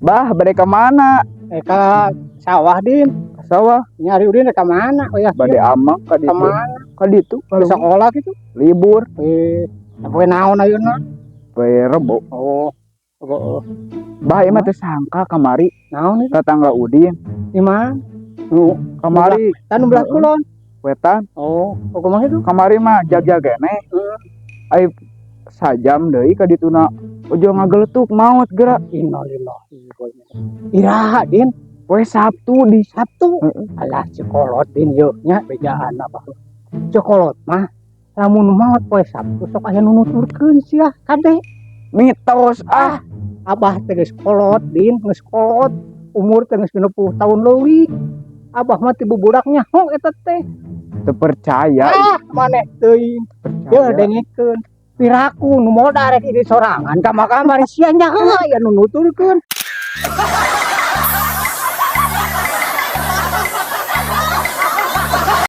Bah, bade ka mana? Eh, ka sawah, Din. Ka sawah. Nyari Udin ka mana? Oh ya, Bade amang ka ka ditu. mana? Ka ditu. Ke sekolah gitu. Libur. Eh, poe naon ayeuna? Poe Rebo. Oh. Oh, oh. Bah, ieu mah teu sangka kamari Naon itu? Tetangga Udin. Di mana? Nu Kamari kan nu belah Heeh. kulon. Wetan. Oh, kumaha itu? Kamari mah jag-jag keneh. Ai sajam deui ka dituna. Ojo ngageletuk maot geura. Innalillahi wa inna ilaihi. Iraha, Din? Poe Sabtu di Sabtu. Heeh. Alah, cekolot, Din, yeuh nya bejaan apa. Cekolot mah lamun maot poe Sabtu sok aya nu nuturkeun sia kade. Mitos ah. Abah teh geus kolot, Din, geus kolot. Umur teh geus 60 tahun leuwih. Abah mah ti bubudak nyaho eta teh. Teu percaya. Ah, maneh teuing. Ye Percaya. Dengekeun. Piraku nu modar rek ini sorangan ka kamari sia nyaho aya nu nuturkeun.